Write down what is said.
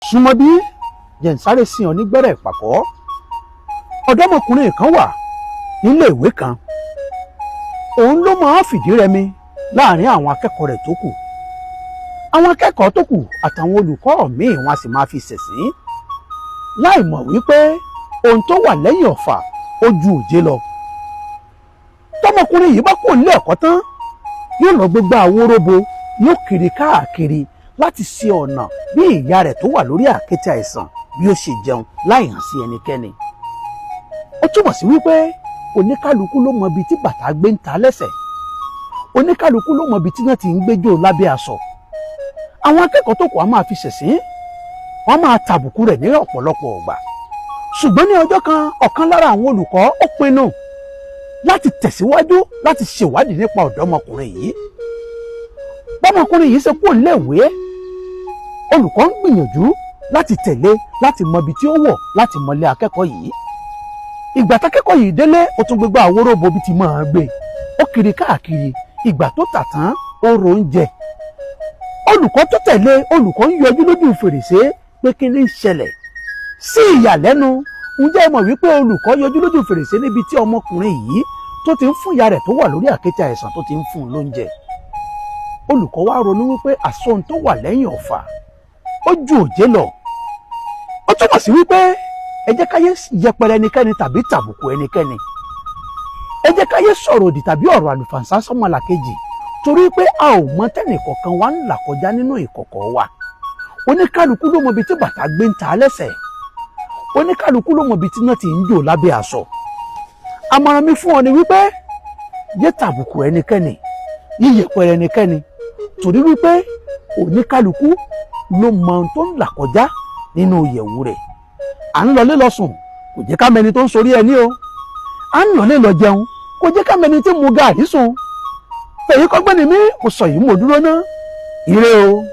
Súnmọ́ bí jẹ̀ǹsáré sí ọ nígbẹ́rẹ́ ìpàkọ́. Ọ̀dọ́mọkùnrin kan wà nílé ìwé kan, òun ló máa ń fìdí rẹmi láàrin àwọn akẹ́kọ̀ọ́ rẹ̀ tó kù. Àwọn akẹ́kọ̀ọ́ tó kù àtàwọn olùkọ́ míì, wọn a sì máa fi ṣẹ̀sín láì mọ̀ wípé ohun tó wà lẹ́yìn ọ̀fà ó ju òjé lọ. Tọmọkùnrin yìí bá kúrò nílé ẹ̀kọ́ tán, yóò lọ gbégbá awóróbo, yóò kiri káàkiri láti ṣe ọ̀nà bí ìyá rẹ̀ tó wà lórí àkéte àìsàn bí ó ṣe jẹun láì hàn sí ẹnikẹ́ni. Ó túmọ̀ sí wípé oníkálukú ló mọ ibi tí bàtà gbé ń ta lẹ́sẹ̀, oníkálukú ló mọ ibi tí wọ́n ti ń gbẹ́jọ́ lábẹ́ aṣọ. Àwọn akẹ́kọ̀ọ́ tó kù á máa fi ṣẹ̀sín, wọ́n máa tàbùkù rẹ̀ ní ọ̀pọ̀lọpọ̀ ọ̀gbà. Ṣùgbọ́n ní ọjọ́ kan, ọ̀kan lára àwọn olùkọ́ ó pinnu láti tẹ̀síwájú láti ṣèwádìí nípa ọ̀dọ́mọkùnrin yìí. Bọ́mọkùnrin yìí ṣe kúrò níléèwé, olùkọ́ ń gbìyànjú láti tẹ̀lé, láti mọ ibi tí ó wọ̀, láti mọlé akẹ́kọ̀ọ́ yìí. Ìgbà tákẹ́kọ̀ọ́ yìí délé, ó tún gbégbá àwòrán bí ti máa gbé, ó kiri káàkiri. Ìgbà tó tà tán, ó ro oúnjẹ. Olùkọ́ tó tẹ̀lé, olùkọ́ ń yọjú lójú fèrèsé pé kí ni ń ṣẹlẹ̀. Sí ìyàlẹ́nu, ǹjẹ́ ẹ mọ̀ wípé olùkọ́ yọjú lójú fèrèsé níbi tí ọmọkùnrin yìí tó ti ń fún ìyá rẹ̀ tó wà lórí àkéte àìsàn, tó ti ń fún un lóúnjẹ? Olùkọ́ wa ronú wípé àsọ̀n tó wà lẹ́yìn ọ̀fà ó ju òjé lọ. Ó túmọ̀ sí wípé ẹ jẹ́ káyé yẹpẹrẹ ẹnikẹ́ni tàbí tàbùkù ẹnikẹ́ni, ẹ jẹ́ káyé sọ̀rọ̀ òdì tàbí ọ̀rọ̀ àlùfànṣá sọ́mọlàkejì, torí pé a ò mọ tẹ́nìkọ̀ọ̀kan wa ń là kọjá nínú ìkọ̀kọ̀ wa. Oníkálukú ló mọ ibi tí bàtà gbé ń ta lẹ́sẹ̀, oníkálukú ló mọ ibi tí iná ti ń jò lábẹ́ aṣọ. Àmọ̀ràn mi fún ọ ni wípé yé tàbùkù ẹnikẹ́ni, yíyẹpẹrẹ ẹnikẹ́ni, torí wípé oníkálukú ló mọ ohun tó ń là kọjá nínú ìyẹ̀wù rẹ̀. À ń lọlé lọ sùn, kò jẹ́ ká mẹni tó ń sorí ẹni o. À ń lọlé lọ jẹun, kò jẹ́ ká mẹni tí ń mu gàrí sùn. Fèyí kọ́gbọ́n ni mí, mo sọ yìí, mo dúró ná. Ire o.